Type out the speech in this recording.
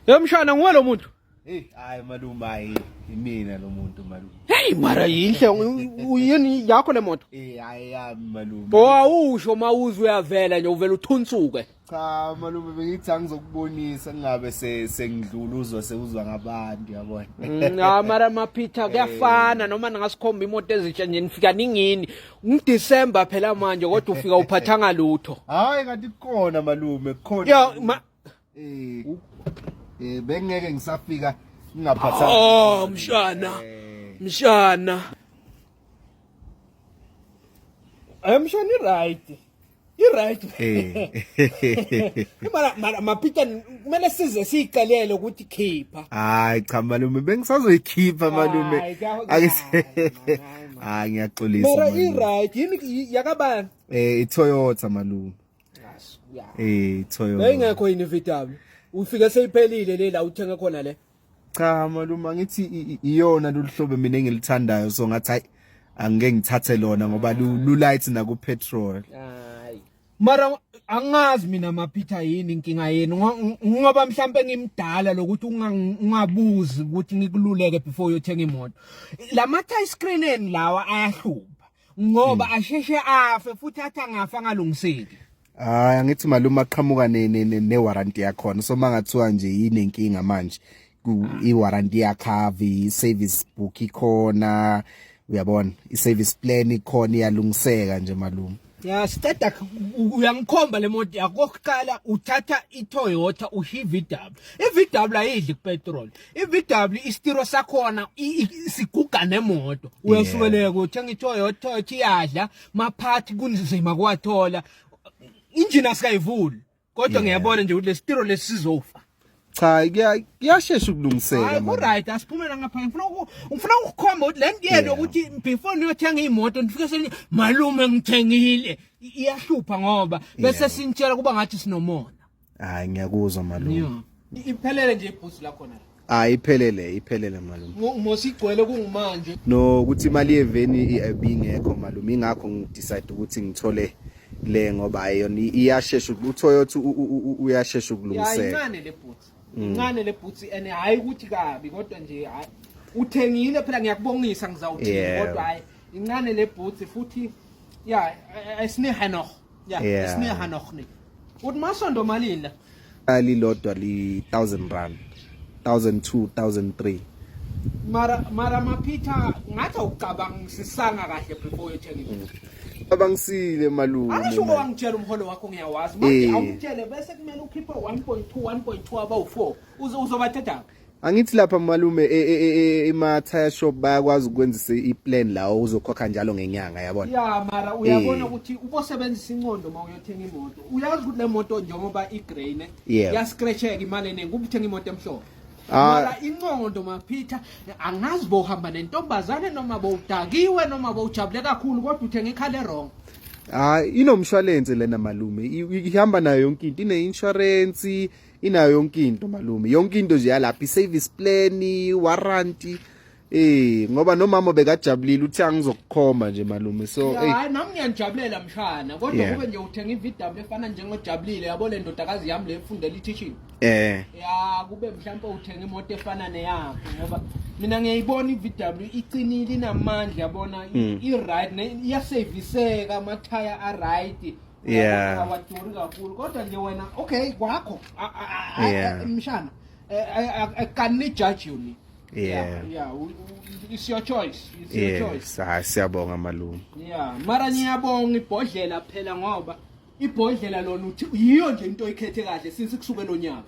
Hey mshana nguwe lo muntu. Hey, hayi malume hayi imina lo muntu malume. Hey mara yinhle uyini yakho le moto? Eh hayi yami malume. Bo awusho mawuze uyavela nje uvela uthunsuke. Cha malume bengithi angizokubonisa ngingabe sengidlula uzwa seuzwa ngabantu yabona. Ah mara maphitha kuyafana noma ningasikhomba imoto ezintsha nje nifika ningini. NgiDecember phela manje kodwa ufika uphathanga lutho. Hayi kanti kukhona malume kukhona. Ya ma Eh eh bengeke ngisafika ngingaphathanga. Oh mshana. Mshana. Eh mshana i right. I right. Eh. Mara mara mapita kumele size siyicelele ukuthi khipha. Hayi cha malume bengisazoyikhipha malume. Hayi, Ake hayi, Hayi ngiyaxolisa. Mara i malume. right yini yakabani? Eh iToyota malume. Eh iToyota. Beyingekho yini VW? Ufike seyiphelile le la uthenge khona le. Cha malume angithi iyona lolu hlobo mina engilithandayo so ngathi hayi angike ngithathe lona ngoba lu light na ku petrol. Hayi. Mara angazi mina maphitha yini inkinga yenu ngoba mhlambe ngimdala lokuthi ungabuzi ukuthi ngikululeke before uyothenga imoto. Lama touch screen eni lawa ayahlupha ngoba asheshe afe futhi athi angafa angalungiseki. Hayi angithi malume aqhamuka ne ne ne warranty yakhona so mangathiwa nje inenkinga manje i warranty yakhava i service book ikhona uyabona i service plan ikhona iyalungiseka nje malume. Ya siceda uyangikhomba le moto yakho kokuqala uthatha iToyota ushiya iVW. iVW ayidli kupetrol. iVW isitiro sakhona siguga nemoto. Uyasukeleka uthenga iToyota, Toyota iyadla, maphathi kunzima kuwathola. Injini asikayivuli. Kodwa ngiyabona nje ukuthi lesitiro lesizofa. Cha kuyashesha ukulungiseka. Hayi ku right asiphumela ngapha ngifuna ukukhomba ukuthi le nto yenu ukuthi before niyothenga imoto nifike seni malume ngithengile iyahlupha ngoba bese sinitshela kuba ngathi sinomona. Hayi ngiyakuzwa malume. Iphelele nje ibhusi lakho na. Hayi iphelele iphelele malume. Mosigcwele kungumanje. No ukuthi imali yeveni ibingekho malume ingakho ngidecide ukuthi ngithole le ngoba ayona iyashesha uToyota uyashesha ukulungiseka. Ya incane le boots. Incane le boots and hayi ukuthi kabi kodwa nje uthengile phela ngiyakubongisa ngizawuthini kodwa hayi incane le boots futhi ya esiniha noch. Ya esiniha noch ni. Uthi masondo malini la? Alilodwa li 1000 rand. 1002 1003. Mara maphitha ngathi awucabangisisanga kahle before uyothenga imoto. Abangisile malume. Angisho wangitshela umholo wakho ngiyawazi manje awungitshele bese kumele ukhiphe 1.2 1.2 abawu4 uzobathetha. Angithi lapha malume ema tire shop bayakwazi ukwenzisa iplan la uzokhokha njalo ngenyanga yabona. Ya mara uyabona ukuthi ubosebenzisa inqondo uma uyothenga imoto. Uyazi ukuthi le moto njengoba igrey ne yascratcheka imali eningi kuba uthenga imoto emhlophe. Mara inqondo maphitha angazi bohamba nentombazane noma bowudakiwe noma bowujabule kakhulu kodwa uthenga ikhala wrong. Ah inomshwalense lena malume ihamba nayo yonke into ine insurance inayo yonke into malume yonke into nje yalapha i-service plan warranty eh ngoba nomama bekajabulile uthi angizokukhomba nje malume so hey hayi nami ngiyanijabulela mshana kodwa kube nje uthenga i-VW efana njengojabulile yabo le ndodakazi yami le efundela i-teaching eh ya kube mhlawumbe uthenga imoto efana neyakho ngoba mina ngiyayibona i-VW iqinile inamandla yabona i-right iyaseviseka amathaya a-right awaduri kakhulu kodwa nje wena okay kwakho mshana I can't judge you ni yeah it's your choice it's your choice hayi siyabonga malume yeah mara ngiyabonga ibhodlela phela ngoba ibhodlela lona uthi yiyo nje into oyikhethe kahle since kusuke lo nyaka.